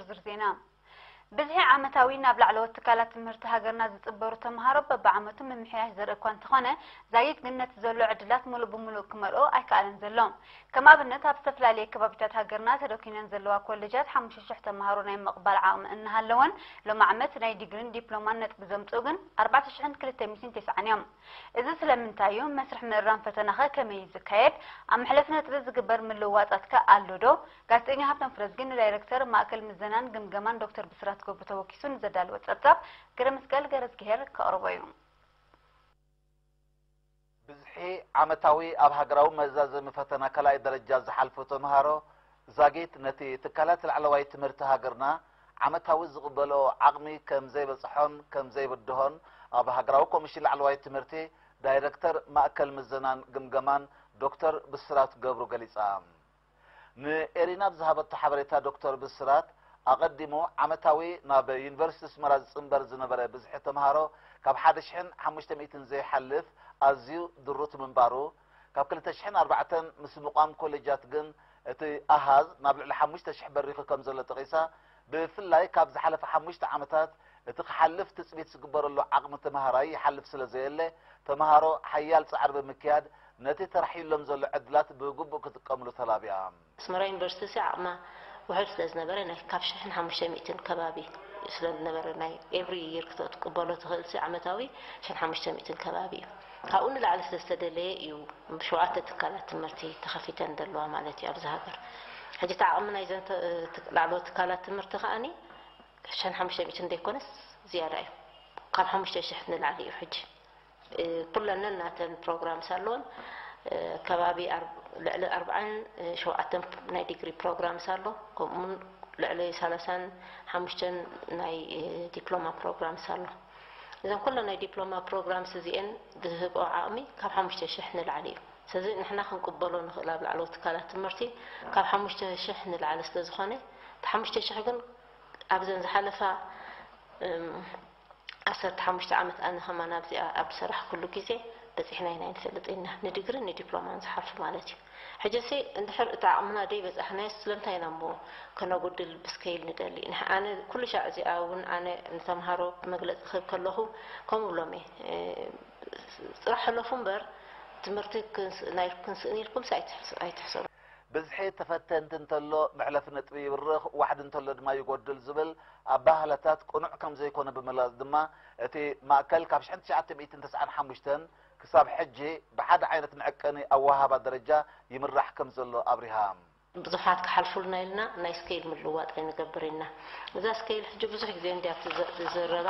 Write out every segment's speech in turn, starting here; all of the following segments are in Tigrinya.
ዝርዝር ዜና። ብዝሒ ዓመታዊ ናብ ላዕለዎት ትካላት ትምህርቲ ሃገርና ዝጽበሩ ተምሃሮ በብዓመቱ ምምሕያሽ ዘርኢ እኳ እንተኾነ፣ ዛጊት ግን ነቲ ዘሎ ዕድላት ምሉእ ብምሉእ ክመልኦ ኣይከኣለን ዘሎ። ከም ኣብነት፣ ኣብ ዝተፈላለየ ከባቢታት ሃገርና ተደኪነን ዘለዋ ኮሌጃት ሓሙሽተ ሽሕ ተምሃሮ ናይ ምቕባል ዓቕሚ እናሃለወን፣ ሎም ዓመት ናይ ዲግሪን ዲፕሎማን ነጥቢ ዘምጽኡ ግን ኣርባዕተ ሽሕን ክልተ ሚእትን ተስዓን እዮም። እዚ ስለምንታይ እዩ? መስርሕ ምእራም ፈተናኸ ከመይ እዩ ዝካየድ? ኣብ መሕለፊ ነጥቢ ዝግበር ምልውዋጣትከ ኣሎ ዶ? ጋዜጠኛ ሃብቶም ፍረዝጊ ንዳይረክተር ማእከል ምዘናን ግምገማን ዶክተር ብስራት ገብሩ ተወኪሱ ንዘዳለወ ጸብጻብ ገረመስቀል ገረዝግሄር ከቕርቦ እዩ። ብዝሒ ዓመታዊ ኣብ ሃገራዊ መዛዘሚ ፈተና ካልኣይ ደረጃ ዝሓልፉ ተምሃሮ ዛጊት ነቲ ትካላት ላዕለዋይ ትምህርቲ ሃገርና ዓመታዊ ዝቕበልኦ ዓቕሚ ከም ዘይበጽሖን ከም ዘይብድሆን ኣብ ሃገራዊ ኮሚሽን ላዕለዋይ ትምህርቲ ዳይረክተር ማእከል ምዘናን ግምገማን ዶክተር ብስራት ገብሩ ገሊጻ። ንኤሪና ብዝሃበቶ ሓበሬታ ዶክተር ብስራት ኣቐዲሙ ዓመታዊ ናብ ዩኒቨርሲቲ ኣስመራ ዝጽንበር ዝነበረ ብዝሒ ተምሃሮ ካብ ሓደ ሽሕን ሓሙሽተ ሚእትን ዘይሓልፍ ኣዝዩ ድሩት ምንባሩ፣ ካብ ክልተ ሽሕን ኣርባዕተን ምስ ምቋም ኮሌጃት ግን እቲ ኣሃዝ ናብ ልዕሊ ሓሙሽተ ሽሕ በሪኹ ከም ዘሎ ጠቒሳ፣ ብፍላይ ካብ ዝሓለፈ ሓሙሽተ ዓመታት እቲ ክሓልፍ ትጽቢት ዝግበረሉ ዓቕሚ ተምሃራይ ይሓልፍ ስለ ዘየለ፣ ተምሃሮ ሓያል ጻዕሪ ብምክያድ ነቲ ተራሕዩሎም ዘሎ ዕድላት ብግቡእ ክጥቀምሉ ተላብያ። ኣስመራ ዩኒቨርሲቲ ሲ ዓቕማ ውሑድ ስለ ዝነበረ ናይ ካብ ሽሕን ሓሙሽተ ሚእትን ከባቢ ስለ ዝነበረ ናይ every year ክትቅበሎ ትኽእል ሲ ዓመታዊ ሽሕን ሓሙሽተ ሚእትን ከባቢ እዩ። ካብኡ ንላዕሊ ስለ ዝተደለየ እዩ ብሸውዓተ ትካላት ትምህርቲ ተኸፊተን ዘለዋ ማለት እዩ ኣብዚ ሃገር። ሕጂ እቲ ዓቕሚ ናይዘን ተ- ላዕለዎት ትካላት ትምህርቲ ከኣኒ ሽሕን ሓሙሽተ ሚእትን ዘይኮነስ ዝያዳ እዩ። ካብ ሓሙሽተ ሽሕ ንላዕሊ እዩ ሕጂ። ኩለን ነናተን ፕሮግራምስ ኣለወን። ከባቢ ልዕሊ ኣርብዓን ሸውዓተን ናይ ዲግሪ ፕሮግራምስ ኣሎ። ከምኡውን ልዕሊ ሰላሳን ሓሙሽተን ናይ ዲፕሎማ ፕሮግራምስ ኣሎ። እዘን ኩለን ናይ ዲፕሎማ ፕሮግራምስ እዚኤን ዝህብኦ ዓቕሚ ካብ ሓሙሽተ ሽሕ ንላዕሊ እዩ። ስለዚ ንሕና ክንቅበሎ ንኽእል ኣብ ላዕለዎት ትካላት ትምህርቲ ካብ ሓሙሽተ ሽሕ ንላዕሊ ስለ ዝኾነ፣ እቲ ሓሙሽተ ሽሕ ግን ኣብዘን ዝሓለፋ ዓሰርተ ሓሙሽተ ዓመት ኣነ ከማን ኣብዚኣ ኣብ ዝሰራሕኩሉ ግዜ በፂሕና ኢና ኣይንፈልጥ ኢና፣ ንዲግሪን ንዲፕሎማን ዝሓልፉ ማለት እዩ። ሕጂ ሲ እንድሕር እቲ ዓቕምና ደይ በፃሕናዮ ስለምንታይ ኢና እሞ ከነጉድል ብስኬል ንደሊ? ኣነ ኩሉ ሻዕ እዚኣ እውን ኣነ ንተምሃሮ መግለፂ ክህብ ከለኹ ከምኡ ብሎም እየ፣ ጥራሕ ሕለፉ እምበር ትምህርቲ ናይ ክንስእን ኢልኩም ኣይትሕሰቡ። ብዝሒ ተፈተንቲ እንተሎ መሕለፊ ነጥቢ ይብርኽ፣ ዋሕዲ እንተሎ ድማ ይጎድል ዝብል ኣበሃህላታት ቅኑዕ ከም ዘይኮነ ብምግላጽ ድማ፣ እቲ ማእከል ካብ ሽሕን ትሽዓተ ሚእትን ተስዓን ሓሙሽተን ክሳብ ሕጂ ብሓደ ዓይነት መዐቀኒ ኣወሃህባ ደረጃ ይምራሕ ከም ዘሎ ኣብሪሃ። ብዙሓት ክሓልፉልና ኢልና ናይ ስኬል ምልውዋጥ ኣይንገብር ኢና። እዛ ስኬል ሕጂ ብዙሕ ግዜ እንድያ ትዘ- ትዝረባ።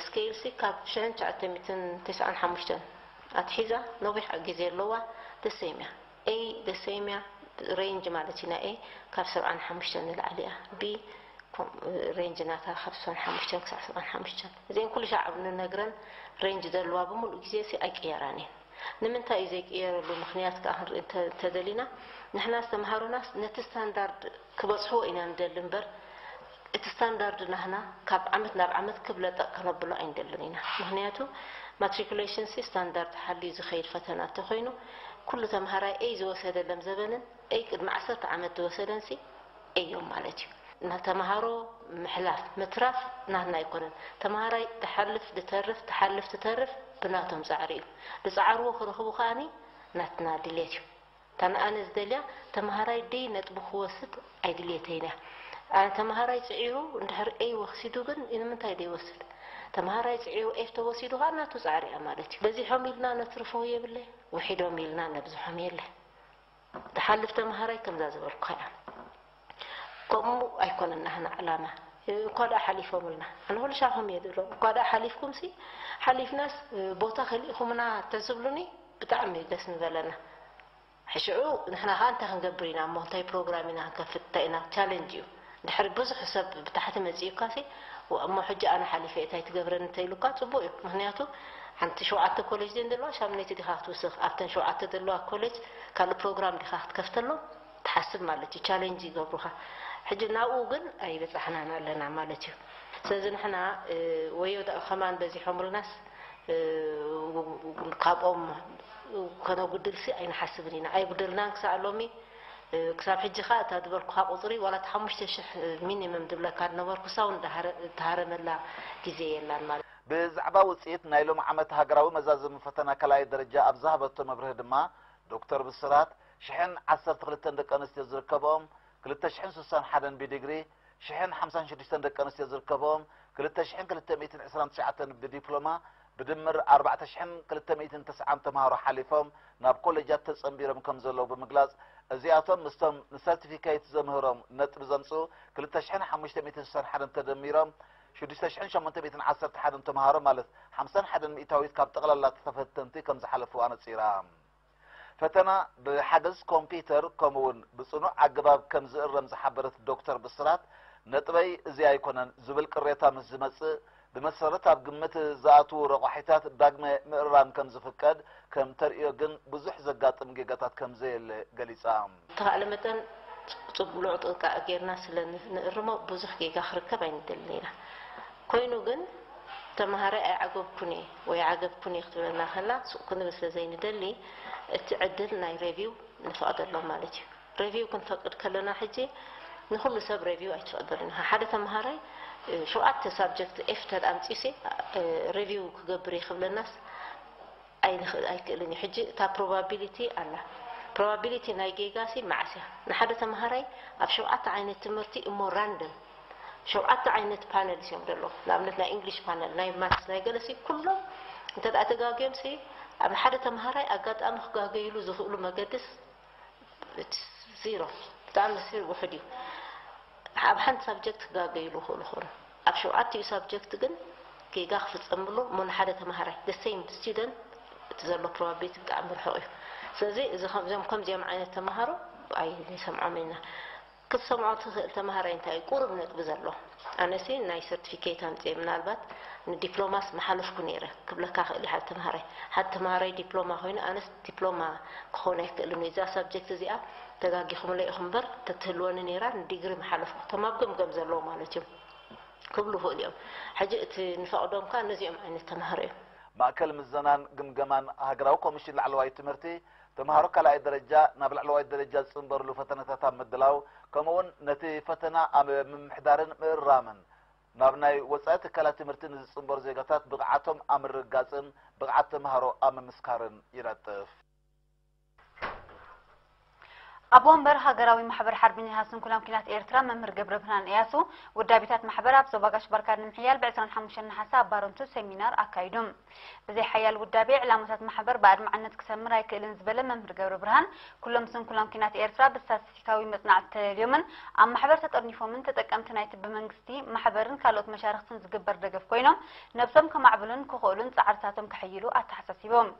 ስኬል ሲ ካብ ሽሕን ትሽዓተ ሚእትን ተስዓን ሓሙሽተን ኣትሒዛ ነዊሕ ግዜ ኣለዋ። ደሰይም እያ። ኤ ደሰይም እያ። ሬንጅ ማለት እዩ ናይ ኤ ካብ ሰብዓን ሓሙሽተን ንላዕሊ እያ። ቢ ሬንጅ ናታ ካብ ሰብዓን ሓሙሽተን ክሳብ ሰብዓን ሓሙሽተን። እዚአን ኩሉ ሻዕ ንነግረን ሬንጅ ዘለዋ ብምሉእ ግዜ ሲ ኣይቅየራን እየን። ንምንታይ እዩ ዘይቅየረሉ ምኽንያት ከዓ ክንርኢ እንተ- እንተደሊና ንሕናስ ተምሃሮናስ ነቲ ስታንዳርድ ክበፅሕዎ ኢና ንደሊ እምበር እቲ ስታንዳርድ ናህና ካብ ዓመት ናብ ዓመት ክብለጠቕ ከነብሎ ኣይንደልን ኢና። ምኽንያቱ ማትሪኩሌሽን ሲ ስታንዳርድ ሓልዩ ዝኸይድ ፈተና እንተኾይኑ ኩሉ ተምሃራይ ኤይ ዝወሰደሎም ዘበንን ኤይ ቅድሚ ዓሰርተ ዓመት ዝወሰደን ሲ ኤይ እዮም ማለት እዩ። ንተምሃሮ ምሕላፍ ምትራፍ ናትና ኣይኮነን። ተምሃራይ ድሓልፍ ድተርፍ ድሓልፍ ትተርፍ ብናቶም ፃዕሪ እዩ። ዝፀዓርዎ ክረኽቡ ከኣኒ ናትና ድሌት እዩ። እታ ንኣነ ዝደልያ ተምሃራይ ደይ ነጥቡ ክወስድ ኣይድልየተይን እያ። ኣነ ተምሃራይ ፅዒሩ እንድሕር ኤይ ወሲዱ ግን ንምንታይ ደይወስድ? ተምሃራይ ፅዒሩ ኤፍ ተወሲዱ ከዓ ናቱ ፃዕሪ እያ ማለት እዩ። በዚሖም ኢልና ነትርፎ የብለ፣ ውሒዶም ኢልና ነብዝሖም የለ። ትሓልፍ ተምሃራይ ከምዛ ዝበልኩኻ እያ። ከምኡ ኣይኮነን ናህና ዕላማ። እኳ ደኣ ሓሊፎምልና። ኣነ ኩሉ ሻዕ ከምኡ እየ ዝብሎም። እኳ ደኣ ሓሊፍኩምሲ፣ ሓሊፍናስ ቦታ ከሊእኹምና ተዝብሉኒ ብጣዕሚ እዩ ደስ ምበለና። ሽዑ ንሕና ኸዓ እንታይ ክንገብር ኢና እሞ እንታይ ፕሮግራም ኢና ክንከፍት እንታይ ኢና ቻለንጅ እዩ። ድሕሪ ብዙሕ ሰብ ብታሕቲ መፂኡካ ሲ እሞ ሕጂ ኣነ ሓሊፈ እየ እንታይ ትገብረኒ እንተኢሉካ ፅቡቅ እዩ። ምክንያቱ ሓንቲ ሸውዓተ ኮሌጅ ደን ዘለዋ ሻምነይቲ ዲኻ ክትውስኽ ኣብተን ሸውዓተ ዘለዋ ኮሌጅ ካልእ ፕሮግራም ዲኻ ክትከፍተሎም ትሓስብ ማለት እዩ። ቻሌንጅ ይገብሩኻ። ሕጂ ናብኡ ግን ኣይበፃሕናን ኣለና ማለት እዩ። ስለዚ ንሕና ወዮ ከማን በዚሖምልናስ ካብኦም ከነጉድልሲ ኣይንሓስብን ኢና። ኣይጉደልናን ክሳዕ ሎሚ ክሳብ ሕጂ ኸኣ እታ ዝበልኩኻ ቁፅሪ ዋላ እቲ ሓሙሽተ ሽሕ ሚኒመም ዝብለካ ዝነበርኩ ሳው እንዳሃረ- እተሃረመላ ግዜ የላን ማለት። ብዛዕባ ውፅኢት ናይ ሎም ዓመት ሃገራዊ መዛዘሚ ፈተና ካልኣይ ደረጃ ኣብ ዝሃበቶ መብርሂ ድማ ዶክተር ብስራት ሽሕን ዓሰርተ ክልተን ደቂ ኣንስትዮ ዝርከብኦም ክልተ ሽሕን ስሳን ሓደን ብዲግሪ ሽሕን ሓምሳን ሽዱሽተን ደቂ ኣንስትዮ ዝርከብኦም ክልተ ሽሕን ክልተ ሚእትን ዕስራን ትሽዓተን ብዲፕሎማ ብድምር ኣርባዕተ ሽሕን ክልተ ሚእትን ተስዓን ተምሃሮ ሓሊፎም ናብ ኮሌጃት ተጸንቢሮም ከም ዘለዉ ብምግላጽ እዚኣቶም ምስቶም ንሰርቲፊኬት ዘምህሮም ነጥቢ ዘምጽኡ ክልተ ሽሕን ሓሙሽተ ሚእትን ስሳን ሓደን ተደሚሮም ሽዱሽተ ሽሕን ሸሞንተ ሚእትን ዓሰርተ ሓደን ተምሃሮ ማለት ሓምሳን ሓደን ሚእታዊት ካብ ጠቕላላ ተፈተንቲ ከም ዝሓለፉ ኣነጺራ። ፈተና ብሓገዝ ኮምፒተር ከምኡ እውን ብፅኑዕ ኣገባብ ከም ዝእረም ዝሓበረት ዶክተር ብስራት ነጥበይ እዚ ኣይኮነን ዝብል ቅሬታ ምስ ዝመፅእ ብመሰረት ኣብ ግምት ዝኣትዉ ረቋሒታት ዳግመ ምእራም ከም ዝፍቀድ ከም ተርእዮ ግን ብዙሕ ዘጋጥም ጌጋታት ከም ዘየለ ገሊፃ። ብተኻእለ መጠን ብልዑ ጥንቃቐ ጌርና ስለ ንእርሞ ብዙሕ ጌጋ ክርከብ ኣይንደልን ኢና። ኮይኑ ግን ተምሃራይ ኣይዓገብኩን እየ ወይ ዓገብኩን እየ ክትብለና ከላ ስቕ ክንብል ስለ ዘይንደሊ እቲ ዕድል ናይ ሬቪው ንፈቕደሎም ማለት እዩ። ሬቪው ክንፈቅድ ከለና ሕጂ ንኩሉ ሰብ ሬቪው ኣይትፈቕደሉን ኢኻ። ሓደ ተምሃራይ ሸውዓተ ሳብጀክት ኤፍ ተኣምፂኡሲ ሬቪው ክገብር እየ ክብለናስ ኣይንኽእል ኣይክእልን እዩ። ሕጂ እታ ፕሮባቢሊቲ ኣላ። ፕሮባቢሊቲ ናይ ጌጋ ሲ መዓስ እያ? ንሓደ ተምሃራይ ኣብ ሸውዓተ ዓይነት ትምህርቲ እሞ ራንደም ሸውዓተ ዓይነት ፓነልስ እዮም ዘለዉ። ንኣብነት ናይ እንግሊሽ ፓነል፣ ናይ ማትስ፣ ናይ ገለሲ ኩሎም እንተ ደኣ ተጋግዮም ሲ ኣብ ሓደ ተምሃራይ ኣጋጣሚ ክጋገይሉ ዝኽእሉ መገድስ ዚሮ ብጣዕሚ ሲ ውሑድ እዩ። ኣብ ሓንቲ ሳብጀክት ክጋገይሉ ይኽእሉ ይኾኑ። ኣብ ሸውዓቲኡ ሳብጀክት ግን ጌጋ ክፍፀምሉ እሞ ንሓደ ተምሃራይ the same student እቲ ዘሎ ፕሮባቢሊቲ ብጣዕሚ ርሑቕ እዩ። ስለዚ እዚ ከምዚኦም ከምዚኦም ዓይነት ተምሃሮ ኣይንሰምዖም ኢና። ክትሰምዖ ትኽእል ተምሃራይ እንታይ እዩ ቁሩብ ነጥቢ ዘሎ። ኣነሲ ናይ ሰርቲፊኬት ኣምፅኤ ምናልባት ንዲፕሎማስ መሓለፍኩ ነይረ ክብለካ ክእል ሓደ ተምሃራይ ሓደ ተምሃራይ ዲፕሎማ ኮይኑ ኣነስ ዲፕሎማ ክኾን ኣይክእልን እዩ እዛ ሳብጀክት እዚኣ ተጋጊኹምለ ኢኹም እምበር ተትህልወኒ ነይራ ንዲግሪ መሓለፍኩ ተማብ ገምገም ዘለዎ ማለት እዩ ክብሉ ይኽእሉ እዮም። ሕጂ እቲ ንፈቕዶም ከኣ ነዚኦም ዓይነት ተምሃሮ እዮም። ማእከል ምዘናን ግምገማን ሃገራዊ ኮሚሽን ላዕለዋይ ትምህርቲ ተምሃሮ ካልኣይ ደረጃ ናብ ላዕለዋይ ደረጃ ዝፅንበርሉ ፈተነታት ኣብ ምድላው ከምኡ እውን ነቲ ፈተና ኣብ ምምሕዳርን ምእራምን ናብ ናይ ወፃኢ ትካላት ትምህርቲ ንዝፅንበሩ ዜጋታት ብቕዓቶም ኣብ ምርግጋፅን ብቕዓት ተምሃሮ ኣብ ምምስካርን ይነጥፍ። ኣቦ ወንበር ሃገራዊ ማሕበር ሓርበኛታት ስንኩላን ኲናት ኤርትራ መምህር ገብረብርሃን እያሱ፣ ውዳቤታት ማሕበር ኣብ ዞባ ጋሽ ባርካ ንምሕያል ብ ዕስራን ሓሙሽተን ነሓሰ ኣብ ባረንቱ ሰሚናር ኣካይዱ። ብዘይ ሓያል ውዳቤ ዕላማታት ማሕበር ብኣድማዕነት ክሰምር ኣይክእልን ዝበለ መምህር ገብረብርሃን፣ ኩሎም ስንኩላን ኲናት ኤርትራ ብስታቲስቲካዊ መጽናዕቲ ተለልዮምን ኣብ ማሕበር ተጠርኒፎምን ተጠቀምቲ ናይቲ ብመንግስቲ፣ ማሕበርን ካልኦት መሻርኽትን ዝግበር ደገፍ ኮይኖም ነብሶም ከማዕብሉን ክኽእሉን ጻዕርታቶም ከሕይሉ ኣተሓሳሲቦም።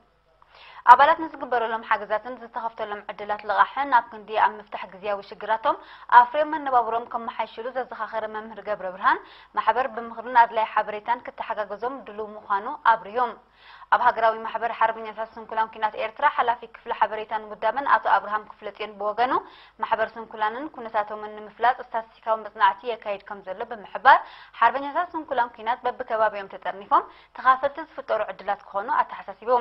ኣባላት ንዝግበረሎም ሓገዛትን ዝተኸፍተሎም ዕድላት ልቓሕን ኣብ ክንዲ ኣብ ምፍታሕ ግዝያዊ ሽግራቶም ኣፍርዮም መነባብሮኦም ከመሓይሽሉ ዘዘኻኸረ መምህር ገብረብርሃን፣ ማሕበር ብምኽርን ኣድላይ ሓበሬታን ክተሓጋገዞም ድሉው ምዃኑ ኣብሪሁ። ኣብ ሃገራዊ ማሕበር ሓርበኛታት ስንኩላን ኲናት ኤርትራ ሓላፊ ክፍሊ ሓበሬታን ውዳበን ኣቶ ኣብርሃም ክፍለጽዮን ብወገኑ፣ ማሕበር ስንኩላንን ኩነታቶምን ንምፍላጥ ስታቲስቲካዊ መጽናዕቲ የካይድ ከም ዘሎ ብምሕባር፣ ሓርበኛታት ስንኩላን ኲናት በብከባቢኦም ተጠርኒፎም ተኻፈልቲ ዝፍጠሩ ዕድላት ክኾኑ ኣተሓሳሲቡ።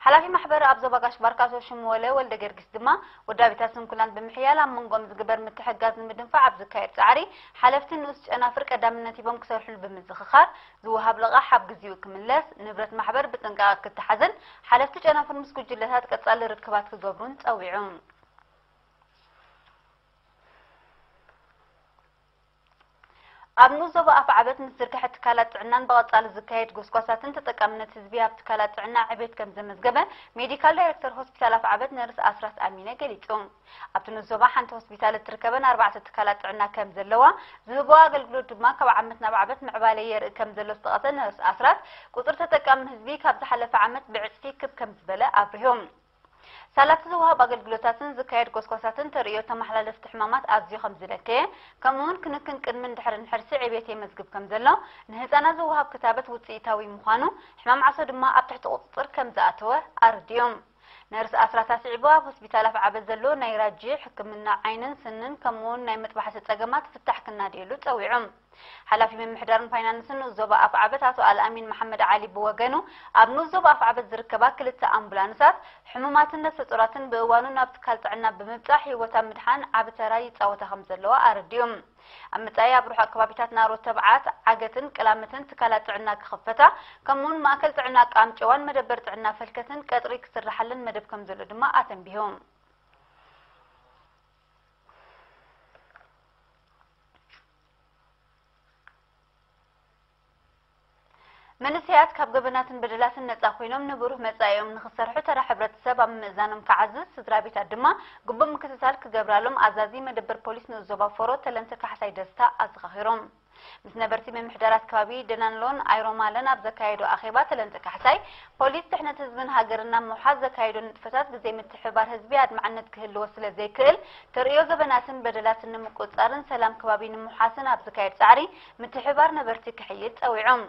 ሓላፊ ማሕበር ኣብ ዞባ ጋሽ ባርካ ኣቶ ሽሙወለ ወልደገርጊስ ድማ፣ ወዳቢታት ስንኩላን ብምሕያል ኣብ መንጎኦም ዝግበር ምትሕግጋዝ ንምድንፋዕ ኣብ ዝካየድ ጻዕሪ፣ ሓለፍቲ ንኡስ ጨናፍር ቀዳምነት ሂቦም ክሰርሕሉ ብምዝኽኻር፣ ዝወሃብ ልቓሕ ኣብ ግዜኡ ክምለስ፣ ንብረት ማሕበር ብጥንቃቐ ክተሓዝን ሓለፍቲ ጨናፍር ምስ ጉጅለታት ቀጻሊ ርክባት ክገብሩን ጸዊዑ። ኣብ ንኡስ ዞባ ኣፍዓበት ምስ ዝርግሐ ትካላት ጥዕናን ብቐጻሊ ዝካየድ ጎስጓሳትን ተጠቃምነት ህዝቢ ኣብ ትካላት ጥዕና ዕቤት ከም ዘመዝገበ ሜዲካል ዳይሬክተር ሆስፒታል ኣፍዓበት ነርስ ኣስራት ኣሚነ ገሊጹ። ኣብቲ ንኡስ ዞባ ሓንቲ ሆስፒታል እትርከበን ኣርባዕተ ትካላት ጥዕና ከም ዘለዋ፣ ዝህቦ ኣገልግሎት ድማ ካብ ዓመት ናብ ዓመት ምዕባለ የርኢ ከም ዘሎ ዝጠቐሰ ነርስ ኣስራት፣ ቁጽሪ ተጠቃሚ ህዝቢ ካብ ዝሓለፈ ዓመት ብዕጽፊ ክብ ከም ዝበለ ኣብሪሁ። ሳላቲ ዝወሃብ ኣገልግሎታትን ዝካየድ ጎስጓሳትን ተርእዮ ተመሓላለፍቲ ሕማማት ኣዝዩ ከም ዝነከየ፣ ከምኡ እውን ክንክን ቅድምን ድሕርን ሕርሲ ዕቤት የመዝግብ ከም ዘሎ፣ ንህፃናት ዝወሃብ ክታበት ውፅኢታዊ ምዃኑ፣ ሕማም ዓሶ ድማ ኣብ ትሕቲ ቁፅፅር ከም ዝኣተወ ኣረዲኦም። ነርስ ኣስራት ኣስዒቡ፣ ኣብ ሆስፒታል ኣፍዓበት ዘሎ ናይ ራጂ፣ ሕክምና ዓይንን ስንን ከምኡውን ናይ መጥባሕቲ ጸገማት ፍታሕ ክናድየሉ ጸዊዑ። ሓላፊ ምምሕዳርን ፋይናንስን ዞባ ኣፍዓበት ኣቶ ኣልኣሚን መሓመድ ዓሊ ብወገኑ፣ ኣብ ንኡስ ዞባ ኣፍዓበት ዝርከባ ክልተ ኣምቡላንሳት ሕሙማትን ነፍሰ ጡራትን ብእዋኑ ናብ ትካል ጥዕና ብምብጻሕ ህይወት ኣብ ምድሓን ዓቢ ተራ ይጻወታ ከም ዘለዋ ኣረዲኡ። ኣብ መጻኢ ኣብ ርሑቕ ከባቢታት ናሮ ተብዓት፣ ዓገትን ቅላምትን ትካላት ጥዕና ክኽፈታ፣ ከምኡውን ማእከል ጥዕና ቃምጨዋን መደበር ጥዕና ፈልከትን ቀጽሪ ክስራሓለን መደብ ከም ዘሎ ድማ ኣተንቢሁ። መንእሰያት ካብ ገበናትን በደላትን ነጻ ኮይኖም ንብሩህ መጻኢኦም ንኽሰርሑ ተራ ሕብረተሰብ ኣብ ምምእዛኖም ክዓዝዝ፣ ስድራ ቤታት ድማ ግቡእ ምክትታል ክገብራሎም ኣዛዚ መደበር ፖሊስ ንኡስ ዞባ ፎሮ ተለንተ ካሕሳይ ደስታ ኣዘኻኺሮም። ምስ ነበርቲ ምምሕዳራት ከባቢ ደናንሎን ኣይሮማለን ኣብ ዘካየዶ ኣኼባ ተለንተ ካሕሳይ፣ ፖሊስ ድሕነት ህዝብን ሃገርን ኣብ ምውሓስ ዘካየዶ ንጥፈታት ብዘይ ምትሕብባር ህዝቢ ኣድማዕነት ክህልዎ ስለ ዘይክእል፣ ተርእዮ ገበናትን በደላትን ንምቁጽጻርን ሰላም ከባቢ ንምውሓስን ኣብ ዝካየድ ጻዕሪ ምትሕብባር ነበርቲ ክሕይል ጸዊዖም።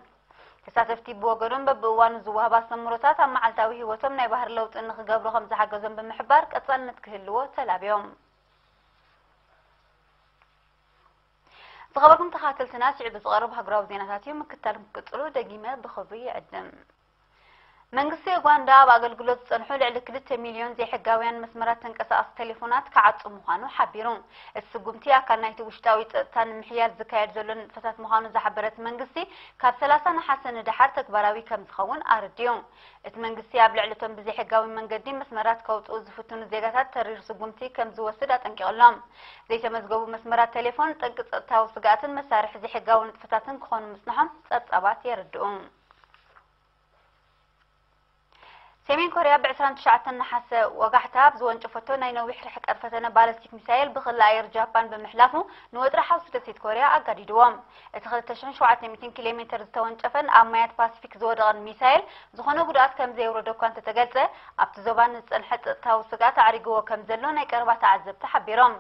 ተሳተፍቲ ብወገኖም በብእዋኑ ዝወሃብ ኣስተምህሮታት ኣብ መዓልታዊ ህይወቶም ናይ ባህሪ ለውጢ ንኽገብሩ ከም ዝሓገዞም ብምሕባር ቀጻልነት ክህልዎ ተላብዮም። ዝኸበርኩም ተኸታተልትና፣ ስዒቡ ዝቐርብ ሃገራዊ ዜናታት እዩ። ምክትታልኩም ክቅጽሉ ደጊመ ብኽብሪ ይዕድም። መንግስቲ ኡጋንዳ ኣብ ኣገልግሎት ዝጸንሑ ልዕሊ ክልተ ሚልዮን ዘይሕጋውያን መስመራት ተንቀሳቐሲ ቴሌፎናት ክዓጹ ምዃኑ ሓቢሩ። እቲ ስጉምቲ ኣካል ናይቲ ውሽጣዊ ጸጥታ ንምሕያል ዝካየድ ዘሎ ንጥፈታት ምዃኑ ዝሓበረ እቲ መንግስቲ፣ ካብ ሰላሳ ነሓሰ ንደሓር ተግባራዊ ከም ዝኸውን ኣረዲኡ። እቲ መንግስቲ ኣብ ልዕሊ እቶም ብዘይሕጋዊ መንገዲ መስመራት ከውጽኡ ዝፍትኑ ዜጋታት ተሪር ስጉምቲ ከም ዝወስድ ኣጠንቂቑ ኣሎ። ዘይተመዝገቡ መስመራት ቴሌፎን ጠንቂ ጸጥታዊ ስግኣትን መሳርሒ ዘይሕጋዊ ንጥፈታትን ክኾኑ ምጽንሖም ጸብጻባት የረድኡ። ሰሜን ኮርያ ብ ዕስራን ትሽዓተን ነሓሰ ወጋሕታ ኣብ ዝወንጨፈቶ ናይ ነዊሕ ርሕቀት ፈተነ ባለስቲክ ሚሳይል ብክሊ ኣየር ጃፓን ብምሕላፉ ንወጥሪ ሓውሲ ደሴት ኮርያ ኣጋዲድዎም። እቲ ክልተ ሽሕን ሸውዓተ ሚእትን ኪሎ ሜተር ዝተወንጨፈን ኣብ ማያት ፓሲፊክ ዝወደቐን ሚሳይል ዝኾነ ጉድኣት ከም ዘየውረደ እኳ እንተተገልጸ፣ ኣብቲ ዞባ ንዝጸንሐ ጸጥታዊ ስግኣት ኣዕሪግዎ ከም ዘሎ ናይ ቀረባ ተዓዘብቲ ሓቢሮም።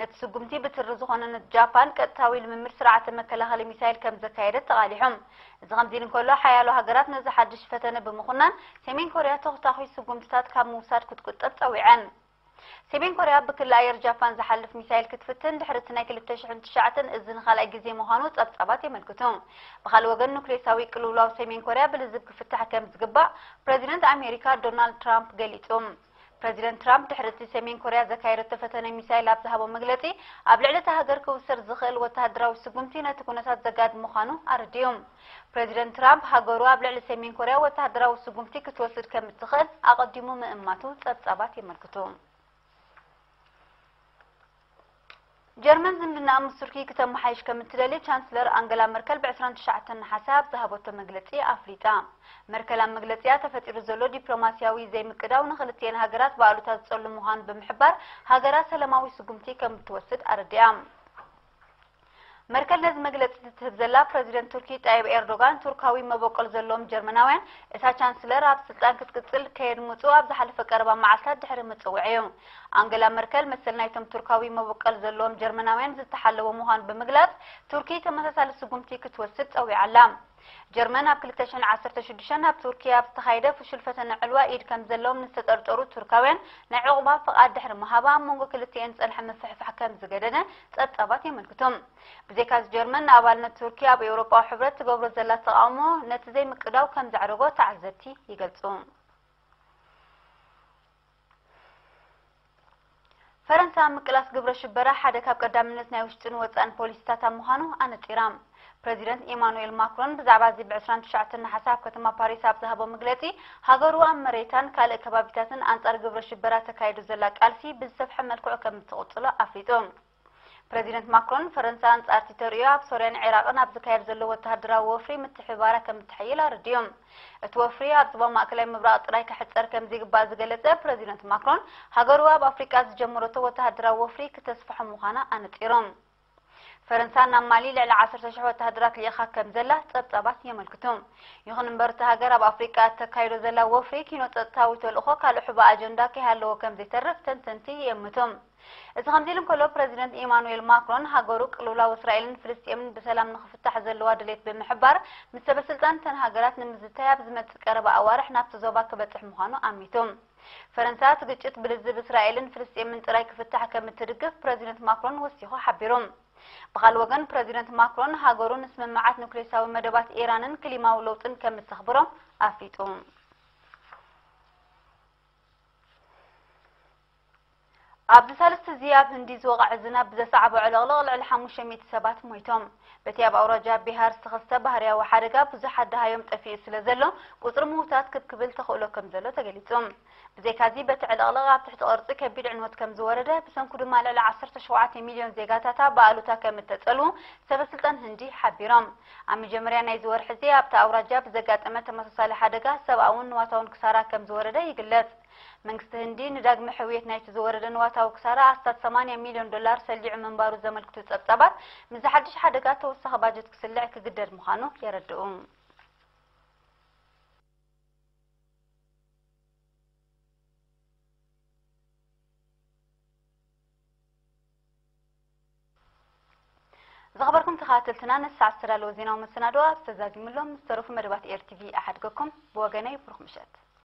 ነቲ ስጉምቲ ብትሪ ዝኾነ ነቲ ጃፓን ቀጥታዊ ልምምድ ስርዓተ መከላኸሊ ሚሳይል ከም ዘካየደት ተቓሊሖም። እዚ ከምዚ ኢሉ እንከሎ፣ ሓያሎ ሃገራት ነዚ ሓድሽ ፈተነ ብምኹናን፣ ሰሜን ኮርያ ተኹታኹይ ስጉምትታት ካብ ምውሳድ ክትቁጠብ ጸዊዐን። ሰሜን ኮርያ ብክሊ ኣየር ጃፓን ዝሓልፍ ሚሳይል ክትፍትን ድሕሪ እቲ ናይ ክልተ ሽሕን ትሽዓተን እዚ ንኻልኣይ ግዜ ምዃኑ ጸብጻባት የመልክቱ። ብኻልእ ወገን፣ ኑክሌሳዊ ቅልውላው ሰሜን ኮርያ ብልዝብ ክፍታሕ ከም ዝግባእ ፕረዚደንት ኣሜሪካ ዶናልድ ትራምፕ ገሊጹ። ፕረዚደንት ትራምፕ ድሕሪ እቲ ሰሜን ኮርያ ዘካየደቶ ፈተነ ሚሳይል ኣብ ዝሃቦ መግለጺ፣ ኣብ ልዕሊ እታ ሃገር ክውሰድ ዝኽእል ወተሃደራዊ ስጉምቲ ነቲ ኩነታት ዘጋድድ ምዃኑ ኣረዲኡ። ፕረዚደንት ትራምፕ፣ ሃገሩ ኣብ ልዕሊ ሰሜን ኮርያ ወተሃደራዊ ስጉምቲ ክትወስድ ከም እትኽእል ኣቐዲሙ ምእማቱ ጸብጻባት የመልክቱ። ጀርመን ዝምድናኣ ምስ ቱርኪ ክተመሓይሽ ከም እትደሊ ቻንስለር ኣንገላ መርከል ብ ዕስራን ትሽዓተን ነሓሰ ኣብ ዝሃበቶ መግለጺ ኣፍሊጣ። መርከል ኣብ መግለጺኣ፣ ተፈጢሩ ዘሎ ዲፕሎማስያዊ ዘይምቅዳው ንኽልቲኤን ሃገራት ብኣሉታ ዝጸሉ ምዃኑ ብምሕባር፣ ሃገራ ሰላማዊ ስጉምቲ ከም እትወስድ ኣረዲኣ። መርከል ነዚ መግለጺ ትህብ ዘላ፣ ፕረዚደንት ቱርኪ ጣይብ ኤርዶጋን፣ ቱርካዊ መበቆል ዘለዎም ጀርመናውያን፣ እታ ቻንስለር ኣብ ስልጣን ክትቅጽል ከየድምጹ ኣብ ዝሓለፈ ቀረባ መዓልታት ድሕሪ ምጽውዕ እዩ። ኣንገላ መርከል፣ መሰል ናይቶም ቱርካዊ መበቆል ዘለዎም ጀርመናውያን ዝተሓለወ ምዃኑ ብምግላጽ፣ ቱርኪ ተመሳሳሊ ስጉምቲ ክትወስድ ጸዊዓ ኣላ። ጀርመን ኣብ ክልተ ሽሕን ዓሰርተ ሽዱሽተን ኣብ ቱርኪ ኣብ ዝተኻየደ ፍሹል ፈተነ ዕልዋ ኢድ ከም ዘለዎም ንዝተጠርጠሩ ቱርካውያን ናይ ዑቕባ ፍቓድ ድሕሪ ምሃባ፣ ኣብ መንጎ ክልቲኤን ዝጸንሐ ምፍሕፋሕ ከም ዝገደደ ጸብጻባት የመልክቱ። ብዘይካዚ፣ ጀርመን ንኣባልነት ቱርኪ ኣብ ኤውሮጳዊ ሕብረት ትገብሮ ዘላ ተቓውሞ ነቲ ዘይምቅዳው ከም ዘዕረጎ ተዓዘብቲ ይገልጹ። ፈረንሳ፣ ምቅላስ ግብረ ሽበራ ሓደ ካብ ቀዳምነት ናይ ውሽጥን ወጻእን ፖሊሲታታ ምዃኑ ኣነጺራ። ፕረዚደንት ኢማኑኤል ማክሮን ብዛዕባ እዚ ብ ዕስራን ትሽዓተን ነሓሰ ኣብ ከተማ ፓሪስ ኣብ ዝሃቦ መግለጺ፣ ሃገሩ ኣብ መሬታን ካልእ ከባቢታትን ኣንጻር ግብረ ሽበራ ተካይዶ ዘላ ቃልሲ ብዝሰፍሐ መልክዑ ከም እትቕጽሎ ኣፍሊጡ። ፕረዚደንት ማክሮን፣ ፈረንሳ ኣንጻር እቲ ተርእዮ ኣብ ሶርያን ዒራቕን ኣብ ዝካየድ ዘሎ ወተሃደራዊ ወፍሪ ምትሕብባራ ከም እትሕይል ኣረዲኡ። እቲ ወፍሪ ኣብ ዞባ ማእከላይ ምብራቕ ጥራይ ክሕጸር ከም ዘይግባእ ዝገለጸ ፕረዚደንት ማክሮን፣ ሃገሩ ኣብ ኣፍሪቃ ዝጀመረቶ ወተሃደራዊ ወፍሪ ክተስፍሖ ምዃና ኣነጺሩ። ፈረንሳ ናብ ማሊ ልዕሊ ዓሰርተ ሽሕ ወተሃደራት ልኢኻ ከም ዘላ ጸብጻባት የመልክቱ። ይኹን እምበር፣ እታ ሃገር ኣብ ኣፍሪቃ እተካይዶ ዘላ ወፍሪ ኪኖ ጸጥታዊ ተልእኾ ካልእ ሕቡእ ኣጀንዳ ከይሃለዎ ከም ዘይተርፍ ተንተንቲ ይእምቱ። እዚ ከምዚ ኢሉ እንከሎ፣ ፕረዚደንት ኢማኑኤል ማክሮን፣ ሃገሩ ቅልውላው እስራኤልን ፍልስጤምን ብሰላም ንኽፍታሕ ዘለዋ ድሌት ብምሕባር፣ ምስ ሰበ ስልጣን እተን ሃገራት ንምዝታይ ኣብ ዝመጽእ ቀረባ ኣዋርሕ ናብቲ ዞባ ክበጽሕ ምዃኑ ኣሚቱ። ፈረንሳ እቲ ግጭት ብልዝብ እስራኤልን ፍልስጤምን ጥራይ ክፍታሕ ከም እትድግፍ ፕረዚደንት ማክሮን ወሲኹ ሓቢሩ። ብኻልእ ወገን ፕረዚደንት ማክሮን ሃገሩ ንስምምዓት ኑክሌሳዊ መደባት ኢራንን ክሊማዊ ለውጥን ከም እተኽብሮ ኣፍሊጡ። ኣብዚ ሳልስቲ እዚ ኣብ ህንዲ ዝወቕዐ ዝናብ ብዘስዓቦ ዕልቕልቕ ልዕሊ ሓሙሽተ ሚእቲ ሰባት ሞይቶም። በቲ ኣብ ኣውራጃ ቢሃር ዝተኸስተ ባህርያዊ ሓደጋ ብዙሓት ደሃዮም ጠፊኡ ስለ ዘሎ ቁጽሪ ምዉታት ክብ ክብል ተኽእሎ ከም ዘሎ ተገሊጹ። ብዘይካዚ በቲ ዕልቕልቕ ኣብ ትሕቲ ቅርጺ ከቢድ ዕንወት ከም ዝወረደ ብሰንኩ ድማ ልዕሊ ዓሰርተ ሸውዓተ ሚልዮን ዜጋታታ ብኣሉታ ከም እተጸልዉ ሰበ ስልጣን ህንዲ ሓቢሮም። ኣብ መጀመርያ ናይዚ ወርሒ እዚ ኣብታ ኣውራጃ ብዘጋጠመ ተመሳሳሊ ሓደጋ ሰብኣውን ንዋታውን ክሳራ ከም ዝወረደ ይግለጽ። መንግስቲ ህንዲ ንዳግመ ሕውየት ናይቲ ዝወረደ ንዋታዊ ክሳራ ኣስታት ሰማንያ ሚልዮን ዶላር ሰሊዑ ምንባሩ ዘመልክቱ ጸብጻባት፣ ምስ ሓድሽ ሓደጋ ተወሳኺ ባጀት ክስልዕ ክግደድ ምዃኑ የረድኡ። ዝኸበርኩም ተኸታተልትና፣ ነዚ ሰዓት ዝተዳለወ ዜናዊ መሰናድኦ ኣብ ዝተዛዚሙሎም ዝተረፉ መደባት ኤር ቲ ቪ ኣሓድገኩም። ብወገነይ ብሩኽ ምሸት።